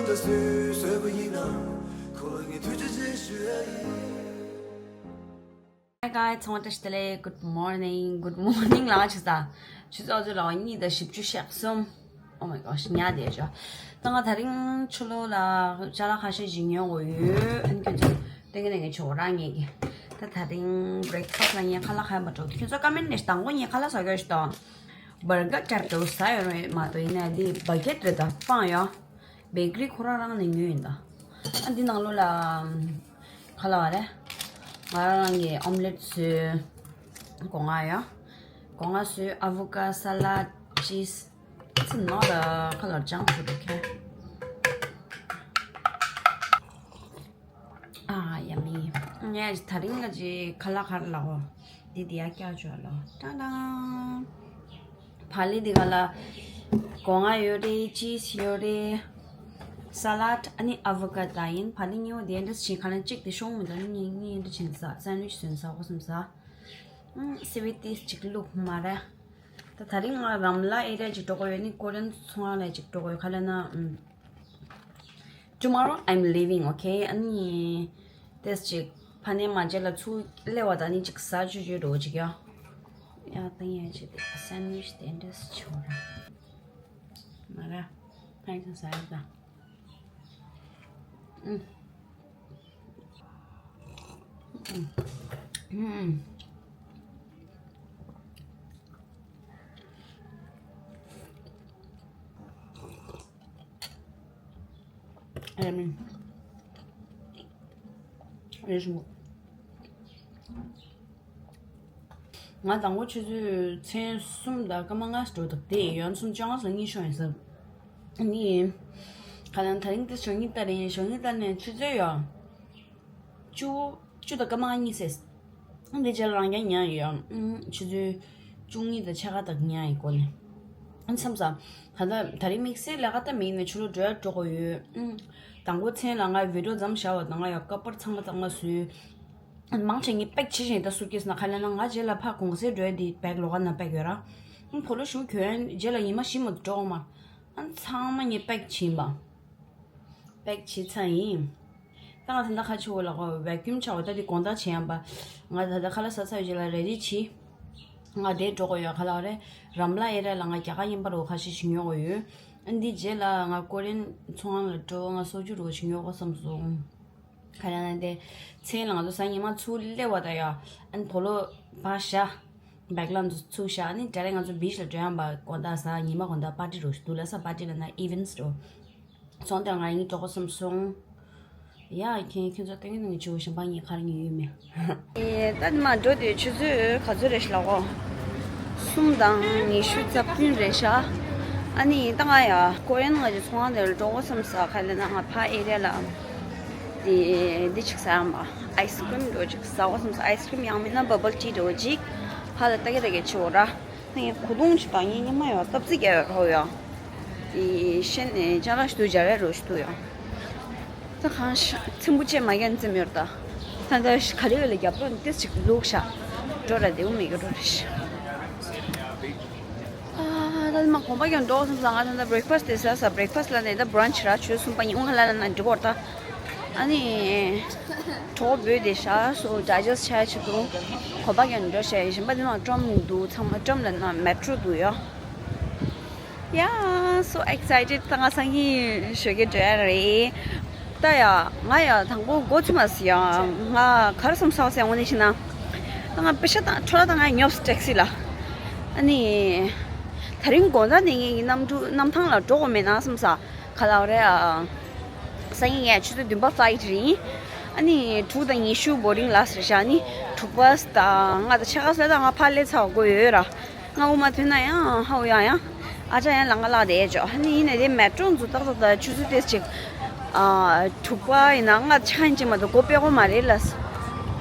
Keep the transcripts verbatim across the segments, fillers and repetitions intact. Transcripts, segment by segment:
ད་སུས་བཟོས་པ་ཡིན་ནམ། ཁོ་ལ་ངས་ཐུགས་རྗེ་ཆེ་ཞུ་ཡ་ཡིན། Hi guys, ཚང་མ་བཀྲ་ཤིས་བདེ་ལེགས། Good morning, good morning ལ་ཆུ་ཚ། ཆུ་ཚོད་ཨ་ཚོད་ལ་གཉིས་དང་བཞི་བཅུ་ཞེ་གསུམ། Oh my gosh, ཉལ་བསྡད་ཤག་ད་ང་དེ་རིང་ཕྱི་ལོགས་ལ་ཅ་ལག་ཁ་ཤས་ཤིག་ཉོ་དགོས་ཡོད། ཨ་ནི་ཁྱོད་ཚོ་སྟོན་གི་ནས་ངས་ཆོག་རང་ངས་ཀྱི། ད་དེ་རིང་breakfast ལ་ངས་ཁ་ལག་ཁ་ཡ་མ་འགྲོ། ཁྱོད་ཚོ་ཀ་མེན་ནས་དང་པོ་ངས་ཁ་ལག་ཟ་གི་ཡོད་ཤག་ད། བར་ག་ཅར་དུ་ཟ་ཡོད་རེད་མ་གཏོགས་ཡིན་ན་འདི་བྷ་གེད་རེད་ད་སྤང་ཡོད། བེ་ཀ་རི་ཁོ་རང་རང་ནས་ཉོས་ཡིན་ད། ཨ་འདི་ནང་ལོགས་ལ་ཁ་ལག་བ་རེད། ང་རང་རང་གི་ཨོམ་ལེད་བཟོས། སྒོ་ང་ཡོད། སྒོ་ང་བཟོས། ཨ་བོ་ཀ་ཌོ། ས་ལད། ཅིས། It's not a color junk food, okay? Ah, yummy. ངས་ད་རིང་ལ་ཅིག་ཁ་ལག་ཁར་ལའོ། འདི་དེ་ཡ་སྐྱག་བཅོ་ལོ། ཏང་ཏང་། བག་ལེབ་འདི་ག་ལ། སྒོ་ང་ཡོད་རེད། ཅིས་ཡོད་རེད། ས་ལད། ཨ་ནི་ཨ་བོ་ཀ་ཌོ་ཡིན། བག་ལེབ་གཉིས་པོ་དེ་འདྲ་ཞིག་ག་ལ་གཅིག་དེ་ཤོང་མི་འདུག་ཨ་ནི་གཉིས་གཉིས་འདྲ་བྱིན་ཟ། སེན་ཝིཆ་བཟོས་ཟ་གོ་སམ་ཟ། ཨང་། སི་ཝི་ཏིས་གཅིག་བླུགས་མ་རེད། ད་དེ་རིང་ང་རམ་ལ་ཨེ་རི་ཡ་ཅིག་འགྲོ་གི་ཡོད། ནི་ཀོ་རི་ཡན་ཚོང་ཁང་ལ་ཅིག་འགྲོ་གི་ཡོད། ག་ལབ་ན། ཨམ། Tomorrow I'm leaving, okay? ཨ་ནི་ཏེས་ཅིག་ཕ་ནས་མ་རྗེས་ལ་ཚུར་སླེབས་པ་དང་ནི་ཅིག་ཟ་བཅུག་བཅུག་འགྲོ་ཅིག་ཡ། ཡ་ད་ཡ་ཅིག་དེ་སེན་ཝིཆ་དེ་འདྲས་ཆོག་ར། མ་ར། ཕན་ཚུན་ཟ་ཡ་ད། ཨུམ། ཨུམ། ཨུམ། ཨ་མི། རེ་ཞིག་ང་དང་པོ་ཆུ་ཚོད་ཚན་གསུམ་དང་སྐར་མ་ལྔ་འགྲོ་འདུག་དེ་ཡོན་གསུམ་བཅོ་ལྔ་ཙམ་གཉིད་ཤོར་ཡིན་ཟེར། ནི། ཁ་ལན་ད་རིང་དེ་ཞོགས་ཀྱི་ལྟ་རེ་ཡིན། ཞོགས་ཀྱི་ལྟ་ནས་ཆུ་ཚོད་ཡོད། བཅུ། བཅུ་དང་སྐར་མ་ལྔ་གཉིས་ཟེར། འདི་རྗེས་ལ་རང་རྐྱང་ཉལ་ཡོད། ཆུ་ཚོད་བཅུ་གཉིས་དང་ཕྱེད་ཀ་དག་ཉལ་ཡིན་སྒོ་ནས། མཚམས་སུ། ད་ལྟ་ད་རིང་དམིགས་བསལ་ལས་ཀ་ད་མེད་ནས་ཕྱི་ལོགས་འགྲོ་ཡ་འགྲོ་དགོས་ཡོད། དང་པོ་མཚན་ལ་ང་བི་ཌི་ཡོ་མཚམས་བཞག་པ་དང་ང་ཡ་ཀ་པར་ཚང་མ་ཚང་མ་བཟོས། མང་ཆེ་ངས་པེག་བྱེད་བཞིན་ད་སུཊ་ཀེས་ནང་ཁ་ལ་ན་ང་རྗེས་ལ་ཕ་གུང་སེང་འགྲོ་ཡ་དེ་བེག་ལོགས་ཀ་ན་པེག་ཡོད་ར། ཨང་། ཕོ་ལོ་ཞུ་གྱོན་རྗེས་ལ་ཉི་མ་བཞི་མ་འགྲོ་མ། ཨང་། ཚང་མ་ངས་པེག་བྱིན་པ། པེག་བྱེད་ཚར་ཡིན། ད་ང་ད་ལྟ་ཁ་ཆེ་བོ་ལ་གོ་བེ་ཀུམ་བྱ་བ་ད་དེ་དགོང་དག་བྱེད་ཡང་པ། ང་ད་ལྟ་ཁ་ལག་ཟ་ཚར་རྗེས་ལ་རེ་ཌི་བྱེད། ང་དེ་འགྲོ་གོ་ཡོད་ཁ་ལག་རེ། རམ་ལ་ཨེ་ར་ལ་ང་རྒྱ་གར་ཡིན་པ་རོ་ཁ་ཤས་ཤིག་ཉོ་གོ་ཡོད། ཨ་འདི་རྗེས་ལ་ང་ཀོ་རེན་ཚོང་ཁང་ལ་འགྲོ། ང་སོ་ཆུ་རོ་ཞིག་ཉོ་གོ་བསམ་སོང་། ཁ་ལ་ན་དེ་མཚན་ལ་ང་ཚོ་གཟའ་ཉི་མ་ཚུར་སླེབས་པ་ད་ཡ། ཨན་ཕོ་ལོ་པ་ཤ། བེག་ལ་ཚུར་ཤ་ནི་དེ་རིང་ང་ཚོ་བིཆ་ལ་འགྲོ་ཡང་པ་དགོང་དག་གཟའ་ཉི་མ་དགོང་དག་པར་ཊི་རོ་ཞིག་འདུག་ལ་ས་པར་ཊི་ལ་ན་ཨི་ཝེན་ཊི་རོ། སོང་དེ་ང་གཉིས་འགྲོ་གོ་བསམ་སོང་། ཡ་ཁྱེད་ཁྱེད་ཚོ་ལྟ་གི་ནང་གི་ཇོ་ཞིང་པ་གཉིས་གར་ཉོ་ཡོད་མེད། ཨེ་ད་ནི་མ་འགྲོ་དུས་ཆུ་ཚོད་ག་ཚོད་རེད་ཤག་ལགས་གོ། གསུམ་དང་ཉི་ཤུ་རྩ་བདུན་རེད་ཤག་ཨ་ནི་ད་ང་ཡ་ཀོ་རེན་ང་ཅིག་ཚོང་ཁང་དེར་འགྲོ་གོ་བསམ་ས་ག་ལ་ན་ང་ཕ་ཨེ་རི་ཡ་ལ། དེ་འདི་ཅིག་ཟ་ཡང་པ་ཨའི་སི་ཀྲིམ་འགྲོ་ཅིག་ཟ་གོ་བསམ་ས། ཨའི་སི་ཀྲིམ་ཡང་མིན་ན་བ་བལ་ཊི་འགྲོ་ཅིག་ཕ་ལ་ལྟ་གི་ལྟ་གི་ཆེ་བོ་ར། ངས་གོས་ཐུང་ཅིག་དང་ངའི་ཉི་མ་ཡོད་སྟབས་རྩིས་རྒྱག་ཡོད་རོགས་ཡོད། དེ་ཤེས་ནས་ཅ་ལག་ཞིག་ཏུ་སྦྱར་ཡ་རོགས་ཞིག་ཏུ་ཡོད། ད་གང་ཤ་ཚིམ་པོ་བཅད་མ་རྒྱན་འཛེམ་ཡོད་ད། ད་ད་ག་རེ་ཡོད་ལ་རྒྱབ་ལོགས་ཏིས་ཅིག་ལུག་ཤ། འགྲོ་ར་བདེ་བོ་མེད་གི་འགྲོ་རེ་ཤ། ཨ་ད་མ་གོམ་པ་ཀྱང་འགྲོ་སོང་ཙང་ང་ད་ད་བྷི་རེག་ཕ་སི་ཊི་དེ་ཟ་ས། བྷི་རེག་ཕ་སི་ཊི་ལ་ནས་ད་བྷ་རན་ཆི་ར་ཆུ་གསུམ་པ་ཉིན་དབང་ལ་ལ་ན་འགྲིག་གོ་ད། ཨ་ནི། གྲོགས་བོད་དེ་ཤ་སོ་ཌའི་ཇེ་སི་ཊི་བྱ་ཆེད་དུ། གོམ་པ་ཀྱང་འགྲོ་ཤ་ཡིན་པ་དེ་ནང་ཊམ་འདུག་ཚང་མ་ཊམ་ལ་ན་མེ་ཊོ་འདུག་ཡ། Yeah, so excited. ད་ང་སང་ཉིན་ཞོགས་ཀས་འགྲོ་ཡ་རེད། ད་ཡ་ང་ཡ་དང་པོ་མགོ་ཚོད་མ་སི་ཡ་ང་གར་སོང་ས་ཟེར་འོང་ནི་ཤི་ན། ད་ང་པེ་ཤ་དང་ཁྲོ་ལ་དང་ང་ཉོབ་སི་ཊེག་སི་ལ། ཨ་ནི། ད་རིང་དགོང་དག་ནས་ངའི་གནམ་གྲུ་གནམ་ཐང་ལ་འགྲོ་དགོས་མེད་ན་བསམ་ས། ག་ལ་བ་རེད་ཨ། སང་ཉིན་ངས་ཆུ་ཚོད་བདུན་པ་ཕ་ལའི་ཊི་རེད། ཨ་ནི་དྲུག་དང་ཉི་ཤུ་བོར་ཌིང་ལ་སི་རེད་ཤག་ཨ་ནི་དྲུག་པ་དང་ལྔ་དང་ཕྱེད་ཀ་ཙམ་ལ་ད་ང་ཕར་སླེབས་ཚར་དགོས་ཡོད་ར། ང་དབུ་མ་ཐོན་ན་ཡང་ཧ་འུ་ཡང་ཡང་ཨ་ཅག་ཡང་ལང་ཀ་ལ་བསྡད་ཆོག་ཨ་ནི་ཡིན་ནའི་དེ་མེ་ཊོ་འཛུགས་ཏག་ཏག་ད་ཆུ་ཚོད་ཏོག་ཙམ་ཅིག་ཨ་དྲུག་པ་ཡིན་ན་ལྔ་ཆ་ཡིན་ཅིག་མ་གཏོགས་སྒོ་ཕྱེ་དགོས་མ་རེད་ལ།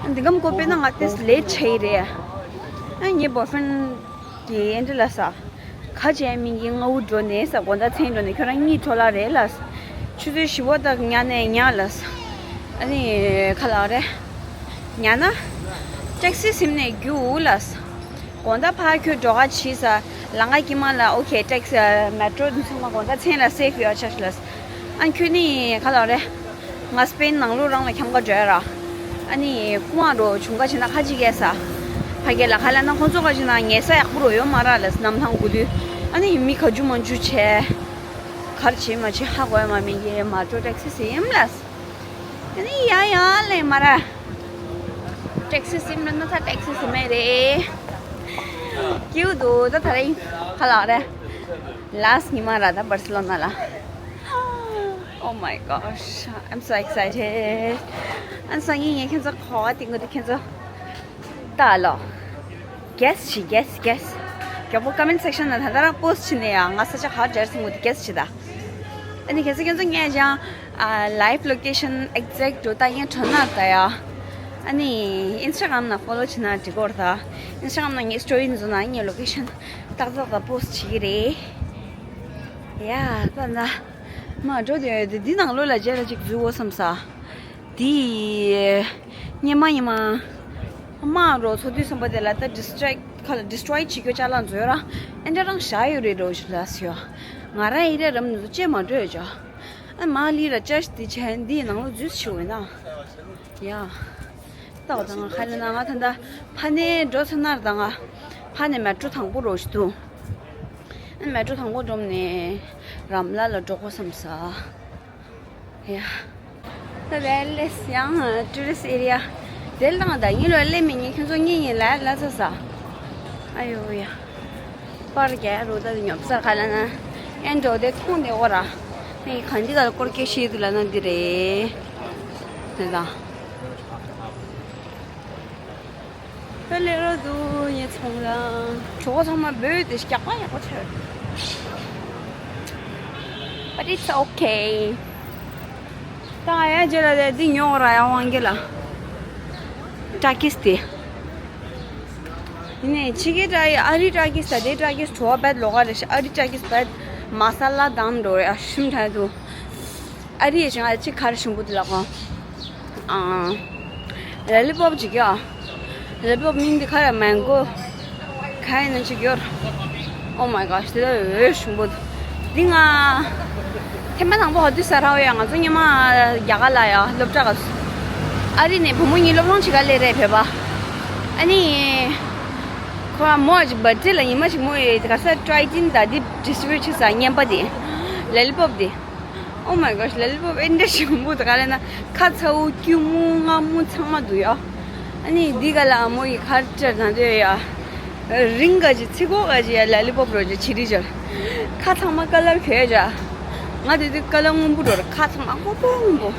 ཨ་འདི་གམ་སྒོ་ཕྱེ་ན་ང་ཏོག་ཙམ་ལེ་ཊི་ཆགས་ཀྱི་རེད། ཨ་ངའི་བོའི་ཕ་རེན་ཌི་གིས་ཨེ་འདྲ་ལབ་ས། ག་བྱས་མིན་གྱི་ང་དབུ་འགྲོ་ནས་ས། དགོང་དག་མཚན་འགྲོ་ནས་ཁྱོད་རང་གཉིད་འཕྲོ་བརླག་རེད་ལབ་ས། ཆུ་ཚོད་བཞི་པོ་དག་ཉལ་ནས་ཉལ་ལབ་ས། ཨ་ནི་ག་ལ་རེད། ཉལ་ན། ཊེག་སི་ཟིན་ནས་རྒྱུགས་ལབ་ས། དགོང་དག་ཕར་ཁྱོད་འགྲོ་ག་ཕྱིན་ས། ལམ་ཁ་དཀྱིལ་མ་ལ་ཨོ་ཁེ་ཊེག་སི་མེ་ཊོ་འདི་ཚང་མ་དགོང་དག་མཚན་ལ་སེབ་ཡོད་ཆགས་ལབ་ས། ཨ་ཁྱོད་ནི་ག་ལ་རེད། ང་སྤེན་ནང་ལོགས་རང་ལ་འཁྱམ་ག་འགྲོ་ཡ་ར། ཨ་ནི་རྐུ་མ་རོ་བྱུང་ག་བྱེད་ན་ཁ་ཅིག་གས་ས། ཕ་གི་ལ་ཁ་ལ་ན་ཁོང་ཚོ་ག་བྱེད་ན་ཉལ་ས་ཡག་པོ་རོ་ཡོད་མ་ར་ལ་ནམ་ཐང་དགུ་དུས། ཨ་ནི་མི་ག་ཇུ་མ་ཇུ་བྱས། གར་བྱེད་མ་བྱེད་ཧ་གོ་ཡ་མ་མི་གི་མ་ཇོ་ཊེག་སི་སིམ་ལ། ཨ་ནི་ཡ་ཡ་ལེ་མ་ར། ཊེག་སི་སིམ་ར་ན་ད་ཊེག་སི་སིམ་མེ་རེད། ཀིའུ་དུ་ད་ད་རེ་ཁ་ལག་རེད། ལཱསི་ཉི་མ་ར་ད་བར་སི་ལོ་ན་ལ། Oh my gosh, I'm so excited. ཨན་སང་ཡིན་ངས་ཁྱེད་ཚོ་གོ་བ་དེ་ངོ་དེ་ཁྱེད་ཚོ་ལྟ་ལོ། གེས་ཤི་གེས་གེས། རྒྱལ་པོ་ཀོ་མེན་སེག་ཤན་ན་ད་ལྟ་རང་པོ་སི་ཊི་བྱེད་ནས་ཡ་ང་ས་ཆ་ག་རེ་སོང་ངོ་དེ་གེས་ཤི་ད། ཨ་ནི་ཁྱེད་ཚོ་ཁྱེད་ཚོ་ངས་ཀྱང་ལའིབ་ལོ་ཀེ་ཤན་ཨེག་ཛེག་ཊི་ད་ངས་གྲོ་ནག་ད་ཡ། ཨ་ནི་ཨིན་སི་ཊ་གྷ་རམ་ན་ཕོ་ལོ་བྱེད་ན་འགྲིག་གོ་ར་ད། ཨིན་སི་ཊ་གྷ་རམ་ན་ངས་སི་ཊོ་རི་འཛུལ་ན་ངས་ལོ་ཀེ་ཤན་ཏག་ཏག་ད་པོ་སི་ཊི་བྱེད་ཀྱི་རེད། ཡ་ད་ན། མ་འགྲོ་དེ་དེ་འདི་ནང་ལོགས་ལ་རྗེས་ལ་ཅིག་འཛུལ་འོ་བསམ་ས། དེ་སྙེ་མ་སྙེ་མ། མ་རོ་ཚོ་དུས་བསམ་པ་དེ་ལ་ད་ཌི་སི་ཊེག་ཁ་ལ་ཌི་སི་ཊོ་ཡི་བྱེད་རྒྱུ་ཅ་ལག་འཛོལ་ར། ཨེ་འདྲ་རང་བཞག་ཡོད་རེད་འགྲོ་ཞིག་ལ་སི་ཡོ། ང་རང་ཡི་རེ་རམ་ནུ་ཅེ་མ་འགྲོ་ཡོད་ཅོ། ཨ་མ་ལི་ར་ཅ་ཤི་དེ་ཆེན་འདི་ནང་ལོགས་འཛུལ་ཞིག་འོ་ན། ཡ། ལྟ་བ་དང་ང་ཁ་ལ་ན་ང་ད་ད་ཕ་ནས་འགྲོ་ཚ་ན་ར་ད་ང་ཕ་ནས་མེ་ཊྲོ་དང་པོ་རོ་ཞིག་འདུག་ཨ་མེ་ཊྲོ་དང་པོ་འགྲོམ་ནས་རམ་ལ་ལ་འགྲོ་གོ་བསམ་ས། ཡ། ད་ཝེ་ལེ་སི་ཡང་ཊུ་རི་སི་ཊི་ཨེ་རི་ཡ། དེ་ལ་ང་ད་ཉིན་ལོ་ལེ་མི་ཉིན་ཁྱོད་ཚོ་གཉིས་ཉིན་ལ་ལ་ཚ་ས། ཨ་ཡོ་ཡ། པར་རྒྱག་རུ་ད་ཉོབ་སར་ཁ་ལ་ན། ཨེ་འགྲོ་དེ་མཐོང་དེ་འོ་ར། ངས་གང་འདི་ག་ལ་སྐོར་སྐད་བཤད་དུ་ལ་ན་འདི་རེད། དེ་དང་། ད་ལས་རོ་དུ་ངས་ཚོང་ལ། གྲོགས་ཚང་མ་འབོད་དེ་སྐྱག་པ་ཡག་པོ་ཆེ། But it's okay. ད་ཡ་རྗེས་ལ་དེ་འདི་ཉོ་ར་ཡ་དབང་གི་ལ། ཊ་ཀིས་དེ། ཡིན་ནའི་ཕྱི་རྒྱལ་ཊ་ཨ་རི་ཊ་ཀིས་ད་དེ་ཊ་ཀིས་བྲོ་བ་བད་ལོག་ག་རེ་ཤི་ཨ་རི་ཊ་ཀིས་བད་མ་ས་ལ་དང་འགྲོ་རེ་ཨ་ཤིམ་ཐ་དུ། ཨ་རི་ཡ་ཞིང་ཨ་ཅི་གར་ཞིམ་པོ་དུ་ལ་གོ། ཨ། ལ་ལི་པོབ་ཅིག་ཡ། ལ་ལི་པོབ་མིང་འདི་ག་རེ་མན་གོ། ག་ཡིན་ན་ཅིག་ཡོད། Oh my gosh དེ་ལ་འོས་ཞིམ་པོ། འདི་ང་། ཐེམ་པ་དང་པོ་ཧ་དུས་ས་ར་བ་ཡ་ང་ཚོ་ཉི་མ་རྒྱ་གར་ལ་ཡ་སློབ་གྲྭ་ག་ཨ་རི་ནས་བུ་མོ་གཉིས་སློབ་སྦྱོང་བྱེད་ག་སླེབས་རེད་བོད་པ། ཨ་ནི། ཁོ་མོ་ཅིག་བར་ཐི་ལ་ཉི་མ་ཅིག་མོ་ཡི་ག་ས་ཀྲའི་ཏིན་ད་འདི་ཌི་སི་ཊི་རི་བིའུ་ཊི་བྱེད་ས་བརྙན་པ་དེ། ལ་ལི་པོབ་དེ། Oh my gosh ལ་ལི་པོབ་ཨེ་འདྲ་ཞིམ་པོ་དང་ག་རེ་ན་ཁ་ཚ་བོ་སྐྱུར་མོ་མངར་མོ་ཚང་མ་འདུག་ཡ། ཨ་ནི་འདི་ག་ལ་མོ་ཡི་ཁར་ཅར་ན་འདོད་ཡ། རིང་ག་ཅི་ཚི་གོ་ག་ཅི་ཡ་ལ་ལི་པོབ་རོ་ཅི་ཆི་རི་ཅར། ཁ་ཚང་མ་ཀ་ལར་གོས་ཅ། ང་དེ་དུས་ཀ་ལར་སྔོན་པོ་རོ་ཁ་ཚང་མ་སྔོན་པོ་སྔོན་པོ།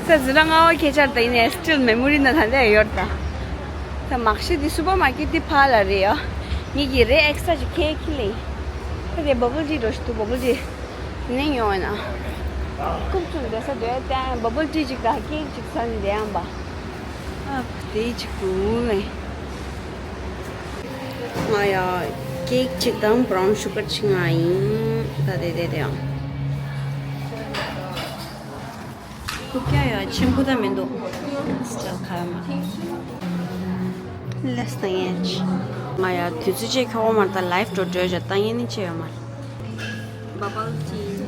ས་ཟི་ར་ང་བ་ཁེ་ཆར་ད་ཡིན་ནས་སི་ཊིལ་མེ་མོ་རི་ན་ད་འདས་ཡོད་ད། ད་མག་ཤི་འདི་སུ་པར་མར་ཀེཊ་འདི་ཕ་ལ་རེད་ཡ། ངེད་ཀྱི་རེ་ཨེག་སི་ཊྲ་ཅིག་ཁེ་ཁི་ལེ། ད་དེ་བ་བལ་ཊི་འགྲོ་ཞིག་འདུག་བ་བལ་ཊི། ནས་ཉོ་ཡོད་ན། ཁུག་ཙུམ་བསྡད་ས་སྡོད་བསྟན་བ་བལ་ཊི་ཅིག་དང་ཀེག་ཅིག་ཟ་ནས་བསྡད་ཡང་པ། ཨ་དེ་ཅིག་འདུག་ལེ། ང་ཡ་ཀེག་ཅིག་དང་བྷ་རའུན་ཤུ་གར་ཅིག་ང་ཡིན། ད་དེ་དེ་དེ་ཡང་། ཁུག་ཀྱང་ཡ་ཆེན་པོ་ད་མི་འདུག་སི་ཊལ་ཁ་ཡ་མ། ལེས་ད་ཡན་ཅི། ང་ཡ་དུས་ཚོད་ཅིག་ཁྱོག་མ་ད་ལའིབ་འགྲོ་འགྲོ་བྱ་ད་ཡན་ནི་ཅི་ཡོད་མ། བ་བལ་ཊི།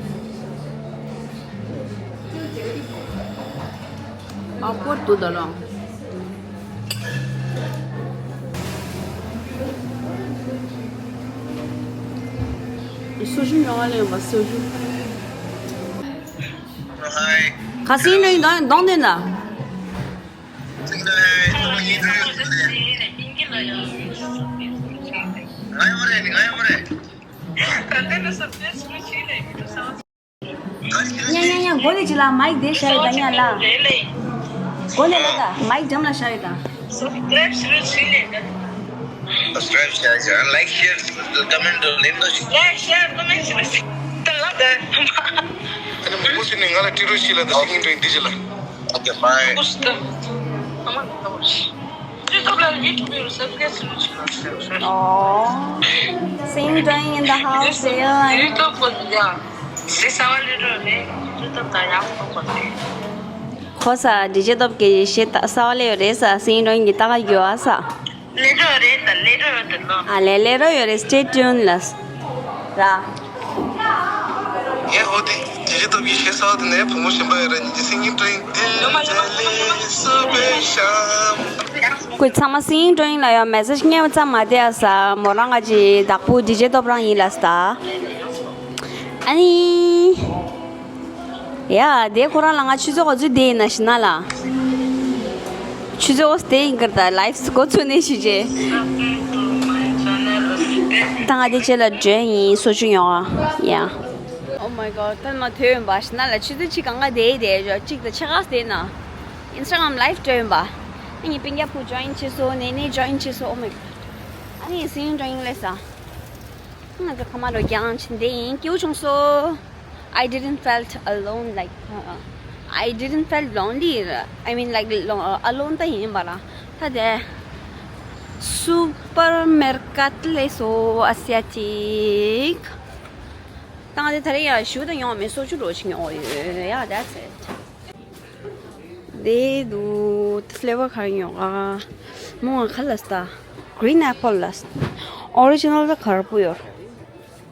ཨ་པོར་དུ་ད་ལོ། སོ་ཞུ་ཡོང་བ་ལེན་པ་སོ་ཞུ། ཁ་སིང་རིང་གདོང་གདོང་ནས་ན། ཉ་ཉ་ཉ་མགོ་ནས་ཅི་ལ་མའིག་དེ་ཤར་ཡོད་ད་ཉ་ལ། མགོ་ནས་ལ་ད་མའིག་འགྲམ་ལ་ཤར་ཡོད་ད། Subscribe share comment to name the like share comment to name the like share comment to name the ཨ་ནི་མུ་མུ་སི་ནི་ང་ལ་ཊི་རུ་ཤི་ལ་ད་སི་ངིན་ཏོ་ཡིན་འདི་ཅི་ལ། Okay bye. Singing doing in the house there. ཁོ་ས་ཌི་ཇེ་སྟོབས་ཀྱི་ཞེ་ད་ས་བ་ལེ་ཡོད་རེད་ས་སིང་ཌོན་གྱི་ཏ་ག་རྒྱུ་ཨ་ས། ལེ་རོ་རེད་ད་ལེ་རོ་ཡོད་དེ་ལོ། ཨ་ལེ་ལེ་རོ་ཡོད་རེད། Stay tuned ལ་ར། ངས་ཧོ་དེ་ཇི་ཇི་སྟོབས་ཀྱི་ཤེས་སོགས་དེ་ནས་བུ་མོ་གཞན་པ་ཡོད་ར་ཉི་སིང་ཏྲིང་དིལ་ཇ་ལི་སུ་པེ་ཤམ། ཁོས་ཚང་མ་སིང་ཏྲིང་ལ་ཡང་མེ་སེཇ་རྙེད་པ་ཙམ་མ་བསྡད་ས། མོ་རང་ང་ཅི་བདག་པོ་ཌི་ཇེ་སྟོབས་རང་ཡིན་ལ་ས། ཨ་ནི། ཡ་དེ་ཁོ་རང་ལ་ང་ཆུ་ཚོད་ག་ཚོད་དེ་ཡིན་ན་ཤི་ན་ལ། ཆུ་ཚོད་དེ་ཡིན་ཀར་ད་ལའིབ་སི་གོ་ཚོད་ནས་ཤི་རྗེས། ད་ང་དེ་རྗེས་ལ་འགྲོ་ཡིན་སོ་ཆུ་ཡོང་ཨ། ཡ། Oh my god ད་ང་ཐོས་ཡོང་པ་ཤི་ན་ལ་ཆུ་ཚོད་གཅིག་གང་ག་དེ་དེ་ཡོད་གཅིག་ད་ཆེ་ག་དེ་ན། Instagram live འགྲོ་ཡོང་པ། ཨ་ནི་སྤུན་ཀྱག་བུ་ཇོ་ཡིན་བྱེད་སོ་ནེ་ནེ་ཇོ་ཡིན་བྱེད་སོ། Oh my god ཨ་ནི་སིང་ཏྲིང་ལས་ས། ང་ཚོ་ཁ་མ་རོ་རྒྱང་ཕྱིན་དེ་ཡིན་སྐྱིད་པོ་བྱུང་སོ། I didn't felt alone like uh, I didn't felt lonely. I mean like lo- uh, alone ད་ཡིན་པ་ལ། ད་དེ་སུ་པར་མེར་ཀ་ཏི་ལས་སོ་ཨ་སི་ཡ་ཅིག་ད་ང་དེ་ད་རེས་ཡང་ཞུ་ད་ཡོང་མེད་སོ་ཆུ་རོ་ཆི་ཡོང་ཡོད། Yeah that's it. དེ་དུ་ཕི་ལེ་བར་ག་རེ་ཉོ་ག་མོ་ང་ཁ་ལ་སྟ། Green apple ལ་སྟ། Original ད་གར་པོ་ཡོད།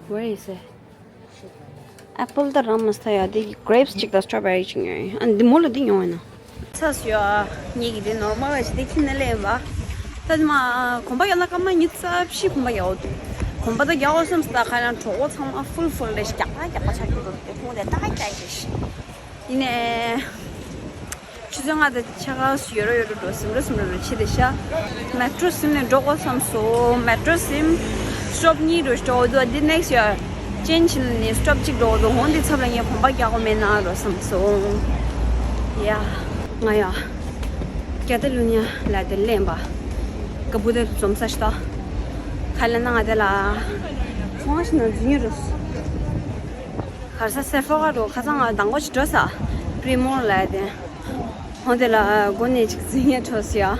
Where is it? Apple ད་རང་མ་སྟ་ཡ་དེ་grapes གཅིག་དང་strawberry གཅིག་ཉོ་ཡིན། ཨ་འདི་མོ་ལ་འདི་ཉོ་ཡིན་ན། ཚ་སུ་ཡ་ངེད་ཀྱི་དེ་normal ལ་ཞིག་དེ་ཁྱི་ནས་ལེན་པ། ད་དེ་མ་གོམ་པ་ཡོད་ན་སྐར་མ་ཉི་ཤུ་རྩ་བཞི་གོམ་པ་ཡོད། གོམ་པ་ད་རྒྱག་འོ་བསམ་སྟ་ཁ་ལ་གྲོགས་པོ་ཚང་མ་full full རེ་ཞིག་རྒྱག་པ་རྒྱག་པ་ཆགས་ཀྱི་འདུག་དེ་ཁོང་དེ་ད་རྒྱག་ཡིན་ཞིག་ཡིན་ནས། ཆུ་ཚོད་ལྔ་དང་ཕྱེད་ཀ་ཡོད་རོ་ཡོད་རོ་འགྲོ་སིམ་རོ་སིམ་རོ་རོ་ཕྱི་དེ་ཤ། མེ་ཊོ་སིམ་ནས་འགྲོ་དགོས་བསམ་སོང་། མེ་ཊོ་སིམ་སི་ཊོབ་གཉིས་རོ་འགྲོ་འདུག་འདི་ནེག་སི་ཡར་ཅེན་ཇི་ནས་སི་ཊོབ་གཅིག་འགྲོ་འདུག་འོན་ཏེ་ཚབ་ལ་ངས་གོམ་པ་རྒྱག་དགོས་མེད་ན་རོ་བསམ་སོང་། ཡ། ང་ཡ། ཀ་ཏ་ལུ་ཉ་ལ་དེ་ལེན་པ། ཀ་བུ་དེ་འཛོམས་ས་ཤི་ཏོ། ཁ་ལ་ན་ང་དེ་ལ། ཁོང་ཞི་ན་འཛུལ་ཉེ་རོ། གར་ས་སེ་ཕོ་ག་འགྲོ་ཁ་སང་ང་དང་པོ་ཞིག་འགྲོ་ས། པི་རི་མོར་ལ་དེ། ཧོ་དེ་ལ་སྒོ་ནས་ཅིག་འཛིན་ཡ་འཕྲོ་སི་ཡ།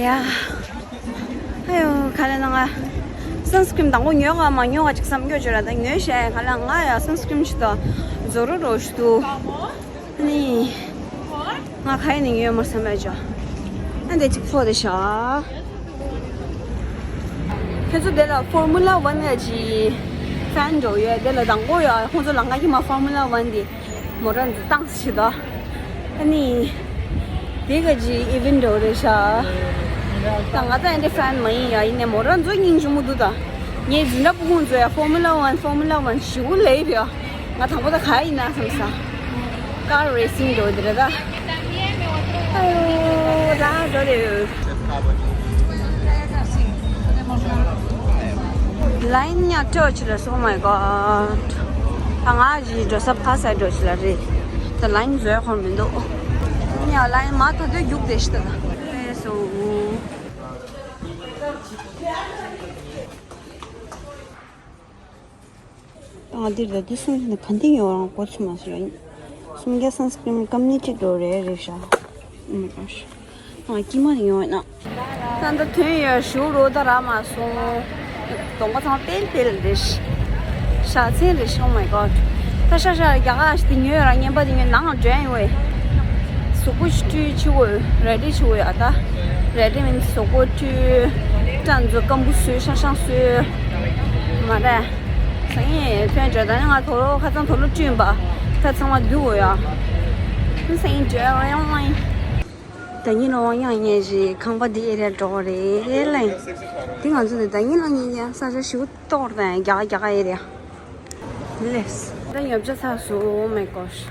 ཡ། ཨ་ཡོ་ག་ལེ་ན་ང་སན་སི་ཀྲིམ་དང་པོ་ཉོ་ག་མ་ཉོ་ག་ཅིག་བསམ་རྒྱུ་བྱོས་ར་ད་ཉོས་ཤེས་ག་ལེ་ང་ཡ་སན་སི་ཀྲིམ་ཞིག་ཏོ་ཛོ་རོ་རོ་ཞིག་ཏུ། ནི། ང་ཁ་ཡིན་ནི་ཡོད་མ་བསམ་པའི་ཅོ། ཨ་འདི་ཅིག་ཕོ་དེ་ཤ། ཁྱེད་ཚོ་དེ་ལ་ཕོར་མུ་ལ་ཝན་ལ་ཅི་ཧྥན་འགྲོ་ཡོད་དེ་ལ་དང་པོ་ཡོད་ཁོང་ཚོ་ལ་ང་གི་མ་ཕོར་མུ་ལ་ཝན་དེ་མོ་རང་ཚོ་བཏང་ཞིག་ད། ཨ་ནི། དེ་ག་ཅི་ཨི་ཝེན་འགྲོ་རེད་ཤ། ད་ང་ད་ཨ་འདི་ཧྥན་མ་ཡིན་ཡ་ཡིན་ནས་མོ་རང་ཚོ་སྙིང་རྗེ་མོ་འདུག་ད། ངའི་འཛིན་གྲྭ་ཕྲུ་གུ་ཚོ་ཡ་ཕོར་མུ་ལ་ཝན་ཕོར་མུ་ལ་ཝན་ཞིག་ལེ་ཡོད། ང་དང་པོ་ད་ག་ཡིན་ན་བསམ་ས། ཀར་རེ་སིང་འགྲོ་འདི་རེད་ད། ཨ་ཡོ་ད་འགྲོ་རེ་ཡོད། ལ་ཡིན་ཉག་ཏྲོ་ཆི་ལ་སོ། Oh my god ད་ང་ཞིག་འགྲོ་ས་ཕ་ས་འགྲོ་ཆི་ལ་རེད། ད་ལ་ཡིན་བཟོས་ཁོར་མི་འདུག་ཉག་ལ་ཡིན་མ་ད་དུས་རྒྱུག་དེ་ཤི་ད་ད་སོ། ང་འདིར་ད་འདི་སུམ་ནི་ག་འདི་ཡོང་རང་གོ་ཚུ་མ་སོང་ཡ། སུམ་བརྒྱ་སན་སི་ཀྲིན་ཀམ་ནི་གཅིག་འགྲོ་རེད་རེད་ཤག Oh my gosh ང་ཀྱི་མ་ཡོང་ཡོད་ན། ད་ད་ཐོན་ཡོད་ཞུ་རོ་ད་ར་མ་སོང་། གདོང་པ་ཚང་ཏེལ་ཏེལ་རེད་ཤག་ཤ་ཚན་རེད་ཤག Oh my god ད་ཤ་ཤ་རྒྱ་གར་ཞིག་དེ་ཉོས་ར་ངན་པ་དེ་ཉོས་ནང་ལ་འདྲེན་ཡོད། གཟུགས་པོ་ཞིག་བཀྲུས་ཆི་འོས་རེ་ཌི་ཆི་འོས་ཨ་ད། རེ་ཌི་མིན་གཟུགས་པོ་བཀྲུས། སྐྲ་འཛུ་སྐམ་པོ་བཟོས་ཤང་ཤང་བཟོས། མ་རེད། སང་ཉིན་ཕན་བྲོས་ད་ནི་ང་དོ་ལོ་ཁ་ཚང་དོ་ལོ་བཀྲུས་པ། ད་ཚང་མ་འདུག་འོ་ཡ། སང་ཉིན་བྲོས་ཡང་ལང་ཡིན། ད་ཉིན་ལོ་ཡང་ཉེ་ཞིག་ཁང་པ་འདི་ཨེ་རེད་འགྲོ་རེད་ལེ། འདི་ང་ཚོ་ནི་ད་ཉིན་ལོ་ཉིན་ཡང་ས་ཆ་ཞིག་གཏོར་དང་རྒྱ་ག་རྒྱ་ག་ཨེ་རེད། ལེས། ད་ཉོ་ཆ་ཚར་སོང་མེ་ཀོ་ཤ།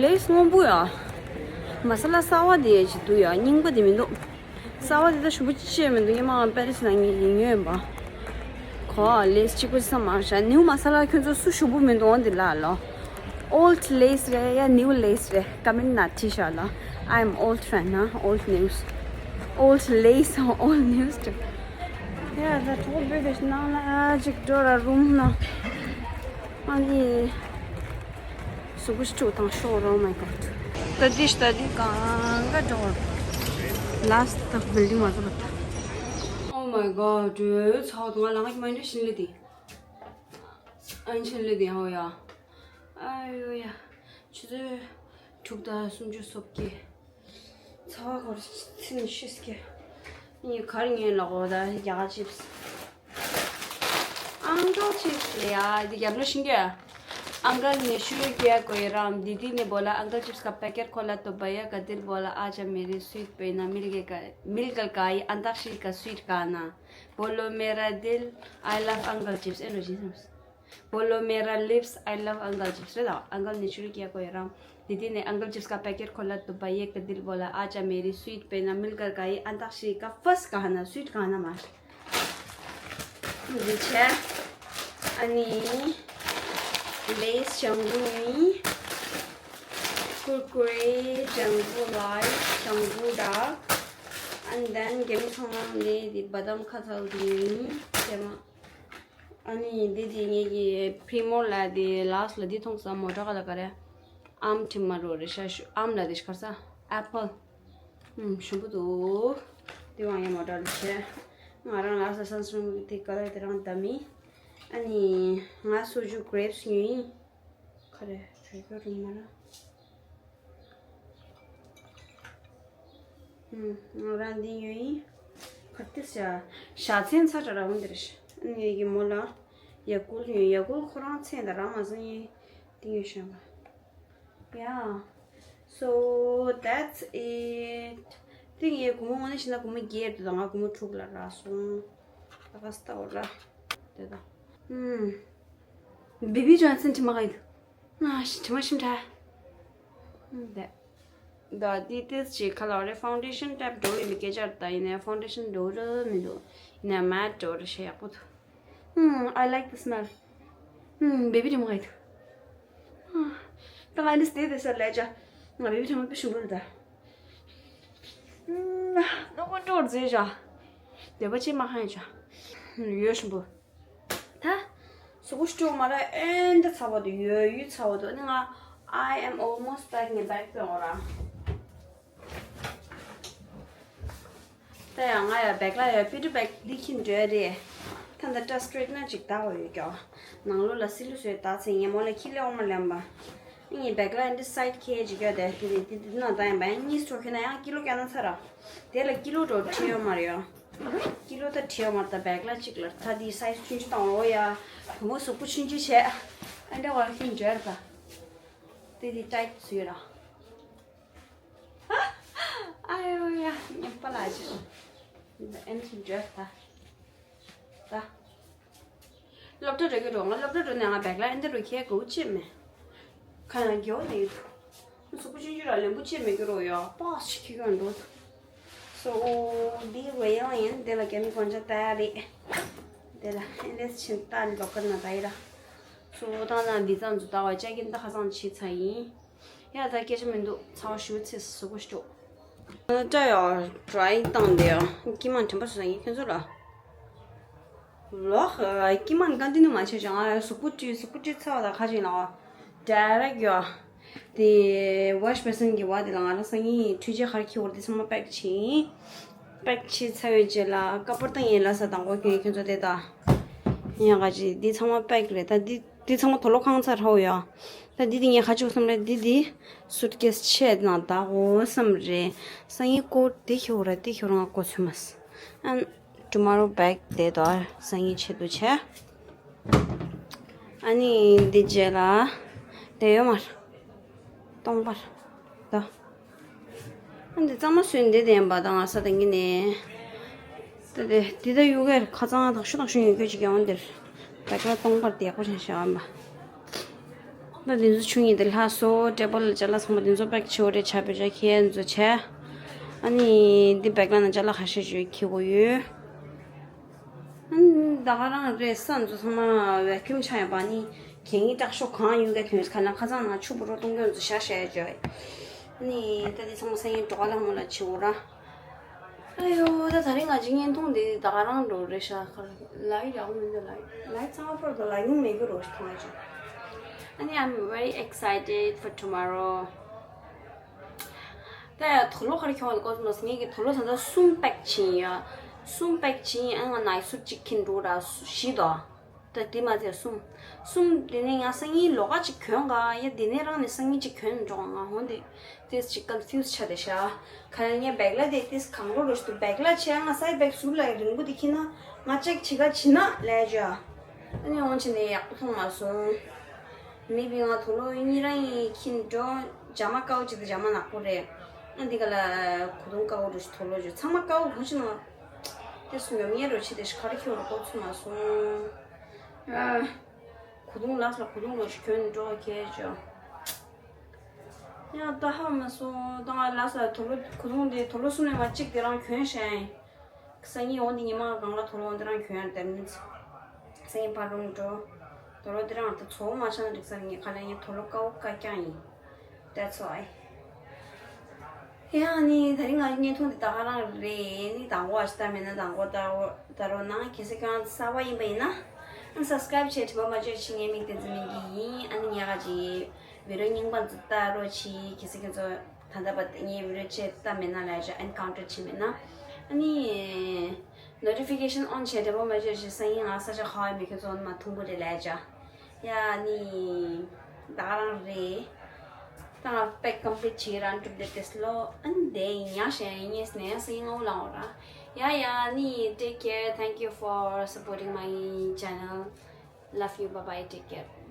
ལེས་སྔོན་པོ་ཡ། མ་ས་ལ་གསར་པ་དེ་ཅིག་འདུག་ཡ་རྙིང་པ་དེ་མི་འདུག་གསར་པ་དེ་ད་ཞུ་བ་ཅི་བྱས་མི་འདུག་ཉི་མ་པེ་རི་སི་ནང་ཉིན་ཉོས་ཡིན་པ། གོ་ལེས་གཅིག་པུ་བསམ་མ་ཤ་ནིའུ་མ་ས་ལ་ཁྱོད་ཚོ་སུ་ཞུ་བོ་མི་འདུག་འོང་འདི་ལ་ལོ། Old lace རེད་ཡ་new lace རེད་ཀ་མེན་ན་ཐི་ཤ་ལ། I'm old friend ན་old news old lace old news ཡ་ད་གྲོགས་པོ་བོད་པའི་ནང་ལ་ཅིག་འགྲོ་ར་རུམ་ན། ཨ་ནི། གཟུགས་པོ་ཞིག་དང་ཤོག་རོ། Oh my god ད་འདི་ཞིག་ད་འདི་གང་ག་འགྲོ་བ། Last the building was about Oh my god ཚ་བ་དུང་ང་ལང་གི་མ་འདྲ་ཤིན་ལི་དེ། ཨན་ཤིན་ལི་དེ་ཧོ་ཡ། ཨ་ཡོ་ཡ། ཆུ་ཚོད་དྲུག་དང་སུམ་ཅུ་སོ་བརྒྱད། ཚ་བ་གོར་ཚིན་ཤིས་ཀྱི། ངས་གར་ངན་ལ་གོ་ད་རྒྱ་གར་ཅིབས། ཨ། uncle chips ले यार, ये क्या अपना शिंगे? अंकल ने शुरू किया कोई राम, दीदी ने बोला, "अंकल चिप्स का पैकेट खोला तो भैया का दिल बोला, आजा मेरी स्वीट बहना, मिल गए का, मिलकर गाई अंताक्षरी का स्वीट गाना। बोलो मेरा दिल, आई लव अंकल चिप्स।" ए लो जी, बोलो मेरा lips, I love uncle chips. Uncle ने शुरू किया कोई राम, दीदी ने अंकल चिप्स का पैकेट खोला तो भैया का दिल बोला, आजा मेरी स्वीट बहना, मिलकर गाई अंताक्षरी का फर्स्ट गाना, स्वीट गाना मार। འདི་བྱས། ཨ་ནི་ལེས་ལྗང་གུ་ནི། ཀུར་ཀུ་རེ་ལྗང་གུ། ལའི་ལྗང་གུ་འདྲ། And then རྒྱ་མི་ཚང་མ་འདི་འདི་བ་དམ་ཁ་ཚལ་འདི་ཡིན། རྒྱ་མ། ཨ་ནི་འདི་འདི་ངེད་ཀྱི་པི་རི་མོ་ལ་འདི་ལ་སི་ལ་འདི་མཐོང་ས་མོ་ཊ་ག་ལ་ག་རེ། ཨམ་ཁྲི་མ་རོ་རེ་ཤ་ཤུ་ཨམ་ལ་འདི་ཤ་ཁར་ས་ཨེ་པལ། ཨུམ་ཞིམ་པོ་འདུག་འདི་བང་ཡང་མོ་ཊ་ལ་བྱས། ང་རང་ལ་ས་སན་སི་ཀྲིན་དེ་ཀ་ལར་དེ་རང་ད་མི། ཨ་ནི་ང་སོ་ཇུ་གྷི་རེབ་སི་ཉོས་ཡིན། ཁ་རེ་རེ་ག་རུ་མ་ར། ཨུམ་ང་རང་འདི་ཉོས་ཡིན། ཁ་ཏི་ཤ་ཤ་ཚན་ཚ་དྲ་ར་འོན་དེ་རེ་ཤ། ཨ་ནི་ངེད་ཀྱི་མོ་ལ་ཡ་ཀུལ་ཉོས། ཡ་ཀུལ་ཁོ་རང་ཚན་ད་ར་མ་ཟིན་ཡིན། འདི་ཉོས་ཤ་བ། Yeah. So that's it. ཏིང་ཡེ་གུ་མོ་ངོ་ནས་ཤི་ན་གུ་མོ་བརྒྱད་དུ་དང་ང་གུ་མོ་དྲུག་ལ་རག་སོང་། ད་ག་སྟ་འོ་ར། དེ་ད། ཨུམ། བེ་བི་ཇོན་སན་དྲི་མ་ག་ཡིན། ང་ཞི་དྲི་མ་ཞིམ་ཕྲ། ཨུམ་དེ། ད་དེ་ཏིས་ཅིག་ཁ་ལ་རེ་ཕའུན་ཌེ་ཤན་ཊེབ་འགྲོ་ཡི་མི་སྐད་ཆ་ད་ཡིན་ནའི་ཕའུན་ཌེ་ཤན་འགྲོ་ར་མི་འདུག་ཡིན་ནའི་མེ་ཊི་འགྲོ་ར་ཤ་ཡག་པོ་འདུག་ཨུམ། I like the smell. ཨུམ། བེ་བི་དྲི་མ་ག་ཡིན། ད་ང་འདི་སྟེ་དེ་ས་ལས་ཅ། ང་བེ་བི་ཐེངས་མ་པི་ཞུ་འབུལ་ད། ནོ་ཀོན་ཀྲོལ་མཛེས་ཤ། བདེ་བ་ཅི་མ་ཧང་ཡ་ཅ། ཡོད་ཞུ་འབུལ། ད། སུ་གུ་ཤུ་མ་ར་ཨེན་ད་ཚ་བ་དུ་ཡོད་ཡུད་ཚ་བ་དུ་ནི་ང་། I am almost back ངའི་བེག་པོ་ཡོང་ར། ད་ཡང་ང་ཡ་བེག་ལ་ཡ་པི་ཏུ་བེག་འདི་ཁྱིམ་འགྲོ་རེད། ད་ད་ཏྲ་སི་ཊི་རེ་ཊི་ན་ཅིག་ལྟ་བ་ཡོད་ཀྱང་། ནང་ལོ་ལ་སི་ལུ་སོས་ད་ཚེ་ངས་མོ་ལ་ཁྱི་ལེ་འོ་མ་ལེན་པ། ངའི་བེག་ལ་འདི་སའི་ཌི་ཁྱེར་ཅིག་ཡོད་དེ་དེ་དེ་དེ་ན་ད་ཡང་བན་གཉིས་ཐོག་ཁྱེར་ན་ཡང་ཀི་ལོ་བརྒྱ་ན་ཚར་ར། དེ་ལ་ཀི་ལོ་འགྲོ་ཁྲི་ཡོད་མ་རེད་ཡ། ཀི་ལོ་ད་ཁྲི་ཡོད་མ་རེད། ད་བེག་ལ་ཅིག་ལ་ད་དེ་སའི་ཛི་ཆུང་ཆུང་དང་འོ་ཡ། བུ་མོ་གཟུགས་པོ་ཆུང་ཆུང་བྱས། ཨ་འདྲ་བར་ཁྱིམ་འགྲོ་ར་ད། དེ་དེ་ཊའིཊ་བཟོས་ར། ཨ་ཡོ་ཡ། ཉམས་པ་ལ་ཅི། ཨེན་ཅི་འཇོས་ད། ད། སློབ་གྲྭ་འགྲོ་གི་འགྲོ་ང་སློབ་གྲྭ་འགྲོ་ནས་ང་བེག་ལ་ཨེ་འདི་རུ་ཁྱེད་དགོས་ཅི་མེད། ཁ་ཡང་རྒྱོ་ནས་ཡོད། གཟུགས་པོ་ཆུང་ཆུང་ར་ལེན་པོ་ཅི་མེད་གི་རོ་ཡ་པགས་ཤི་ཁྱི་གང་འགྲོ། སོ་འདི་རེ་ཡང་ཡིན། དེ་ལ་རྒྱ་མི་གོན་ཆ་ལྟ་ཡ་རེད། དེ་ལ་ཨེ་འདི་ཕྱིན་ལྟ་ལོ་ཀར་ན་ད་ཡི་ར། སོ་ད་ན་འདི་ཙམ་ཚོ་ལྟ་བ་ཅག་གིན་ད་ཁ་སང་བྱས་ཚར་ཡིན། ཡ་ད་སྐད་ཆ་མི་འདུག་ཚ་བ་ཞུ་ཚེ་གཟུགས་པོ་ཞོག་ཨ་ནི་སྐྲ་ཡང་ཌ་རའི་བཏང་དེ་ཡང་སྐྱི་མ་དྲན་པ་སོ་ཡིན་ཁྱོད་ཚོ་ལ། ལོག་སྐྱི་མ་ག་འདི་ནི་མ་བྱས་ཀྱང་ང་གཟུགས་པོ་བཀྲུས་གཟུགས་པོ་བཀྲུས་ཚར་བ་དང་ཁ་ཅིག་ལ་ཌའི་རེག་ཡོ། དེ་ཝོཤ་བེ་སིན་གྱི་བ་དེ་ལ་ང་རང་སང་ཉིན་འཕྲུལ་ཆས་ག་རེ་འཁྱེར་བོར་དེ་ཚང་མ་པེག་བྱས་ཡིན། པེག་བྱས་ཚར་བའི་རྗེས་ལ་ཀ་པར་བཏང་ཡིན་ལ་ས་དང་པོ་ཁྱོད་ཁྱོད་ཚོ་དེ་ད། ཡིན་ཡང་ག་ཅིག་འདི་ཚང་མ་པེག་རེད་ད་འདི། འདི་ཚང་མ་དུག་ལོག་ཁང་ཚ་ཧྲའོ་ཡ། ད་འདི་འདི་ངས་ཁ་ཆུ་བསམ་རེད། འདི་འདི་སུཊ་ཀེས་ཆེད་ནང་ད་འོ་བསམ་རེད། སང་ཉིན་ཀོ་འདི་ཁྱོ་ར་འདི་ཁྱོ་ར་ང་ཀོ་ཚུ་མས། ཨན་ཊུ་མོ་རོ་བེག་དེ་དོ་སང་ཉིན་ཆེད་དུ་ཆེ། ཨ་ནི་འདི་རྗེས་ལ་དེ་ཡོད་མར་སྟོང་པར་ད། ཨ་འདི་གཙང་མ་བཟོས་འདི་བསྟན་པ་དང་ང་ས་དང་གི་ནས། ད་དེ་འདི་ད་ཡུ་གེར་ཁ་གཙང་དག་ཤུ་དག་ཤུ་ཡོད་ཁྱོད་ཅིག་ཡང་འདིར་བེག་ལ་གཏོང་པར་དེ་ཡག་པོ་བྱས་བཞག་ཨམ་པ། ད་འདི་ཚོ་ཆུང་ཡིན་དེ་ལྷག་སོ་ཊེ་བལ་ལ་ཅ་ལག་ཚང་མ་འདི་ཚོ་པེག་བྱེད་འོ་རེ་ཆ་བེ་ཅ་ཁྱེད་འདི་ཚོ་བྱས། ཨ་ནི་འདི་བེག་ལ་ན་ཅ་ལག་ཁ་ཤས་ཅིག་ཁྱེར་དགོས་ཡོད། ད་ག་རང་རེད་ས་འཛུ་ཚང་མ་བེ་ཁུམ་ཆགས་ཡོད་པ་ནི་གད་སྙིགས་སྐྲག་ཤོག་གང་ཡོད་ག་དོན་ཁ་ན་ཁ་ཚང་ནང་ཆུ་བུ་རོ་གཏོང་གྱོན་འཛུ་ཤ་ཤ་ཡ་ཅོ་ནི་ད་དེ་ཚང་མ་སང་ཉིན་གྲོགས་ལ་མོ་ལ་ཆི་འོ་ར། ཨ་ཡོ་ད་ད་རིང་ང་ཅི་བརྙན་ཐུང་འདི་ད་ག་རང་འགྲོ་རེད་ཤ་ཁར་ལའི་ཡག་མི་འདུག་ལའི་ལའི་ཚང་མ་ཕོར་དུ་ལའི་ཉུང་མེད་གི་རོ་ཤ་མཐོང་ཡ་ཅོ། ཨ་ནི་I'm very excited for tomorrow. ད་ཡ་དུག་ལོག་ཁར་ཁྱོང་བ་ལ་ཀོ་སི་མོ་སི་ངེད་ཀྱི་དུག་ལོག་ས་ད་གསུམ་པེག་ཕྱིན་ཡ། གསུམ་པེག་ཕྱིན་ཨ་ང་ནའི་སུ་གཅིག་ཁྱིན་འགྲོ་ར་བཞི་དོ། ད་དེ་མ་ཚད་གསུམ། གསུམ་དེ་ནས་ང་སང་ཉིན་ལོག་ག་གཅིག་གྱོན་ག་ཡ་དེ་ནས་རང་ནས་སང་ཉིན་གཅིག་གྱོན་འགྲོ་ང་ཧོན་དེ་ཏེས་གཅིག་ཀོན་ཕིའུ་སི་ཆ་དེ་ཤ། ཁ་ཡ་ངས་བེག་ལ་དེ་ཏེས་གང་རོ་རོ་ཞིག་ཏུ་བེག་ལ་ཆེ་ང་སའི་བེག་ཟུར་ལ་ཡ་རིང་པོ་དེ་ཁྱིན་ན་ང་ཅེག་བྱེད་ག་བྱིན་ན་ལས་ཇ། ཨ་ནི་འོང་ཕྱིན་ནས་ཡག་པོ་མཐོང་མ་སོང་། མི་བི་ང་དུག་ལོག་གཉིས་རང་ཡིན་ཁྱིན་འགྲོ། ཇ་མ་དཀར་པོ་གཅིག་དང་ཇ་མ་ནག་པོ་རེད། ཨ་འདི་ག་ལ་གོས་ཐུང་དཀར་པོ་འགྲོ་ཞིག་དུག་ལོག་ཅིག་ཚང་མ་དཀར་པོ་གོན་ཕྱིན་ནོ། དེ་སུ་ཉོ་མཁན་འགྲོ་ཆེ་དེ་ཞིག་ག་རེ་ཁྱོད་རུ་གོ་ཚུགས་མ་སོང་། ཨ། གོས་ཐུང་ལགས་ལ་གོས་ཐུང་འགྲོ་ཞིག་གྱོན་འགྲོ་ཁྱེད་ཅོ། ཡང་ད་ཧ་མ་སོང་། ད་ང་ལ་ས་དུག་ལོག་གོས་ཐུང་འདི་དུག་ལོག་གསུམ་ནས་མ་གཅིག་དེ་རང་གྱོན་ཤག་ཡིན། སང་ཉིན་འོང་དེ་ཉི་མ་གང་ལ་དུག་ལོག་འོང་དེ་རང་གྱོན་ཡང་དེ་མིན། སང་ཉིན་ཕར་རུང་འགྲོ། དུག་ལོག་དེ་རང་ད་ཚོ་མ་ཆགས་ན་འགྲིག་ས་ངས་ག་ལ་ངས་དུག་ལོག་དཀར་པོ་དཀར་རྐྱང་ཡིན། That's why། ཡང་ནི་ད་རིང་ང་བརྙན་ཐུང་འདི་ད་ག་རང་རེད། ནི་དང་པོ་ཨ་ཤི་ད་མེད་ན་དང་པོ་ད་ད་རོ་ན་གལ་སྲིད་ཁྱོད་རང་གསར་པ་ཡིན་པ་ཡིན་ན། ཨ་subscribe་བྱས་དྲི་མ་མ་བརྗོད་ཕྱིན་ངའི་མིང་བསྟན་འཛིན་སྨན་སྐྱིད་ཡིན། ཨ་ནི་ཉག་ག་ཅིག་བི་ཌིའོ་རྙིང་པ་འཛུགས་ལྟ་རོགས་གྱིས། གལ་སྲིད་ཁྱེད་ཚོ་ད་ལྟ་བར་ངའི་བི་ཌིའོ་བཅས་ལྟ་མེད་ན་ལས་ཀྱང་ཨེན་ཀའུན་ཊར་བྱས་མེད་ན། ཨ་ནི་ནོ་ཊི་ཕི་ཀེ་ཤན་ཨོན་བྱས་དྲི་མ་མ་བརྗོད་ཕྱིན། སང་ཉིན་ང་ས་ཆ་ག་བ་མི་ཁྱོད་ཚོ་མ་ཐུང་པོ་རེད་ལས་ཀྱང་། ཡ་ནི་ད་ག་རང་རེད། ད་ང་པེག་ཀམ་པི་ལིཊ་བྱེད་རང་གྲུབ་སྡེ་ཏེ་སི་ལོ་ཨན་དེ་ཡིན་ཡང་ཞེས་ངས་ནས་སི་ངའོ་ལང་འོ་ར། ཡ་ཡ་ནི་take care, thank you for supporting my channel, love you, bye bye, take care.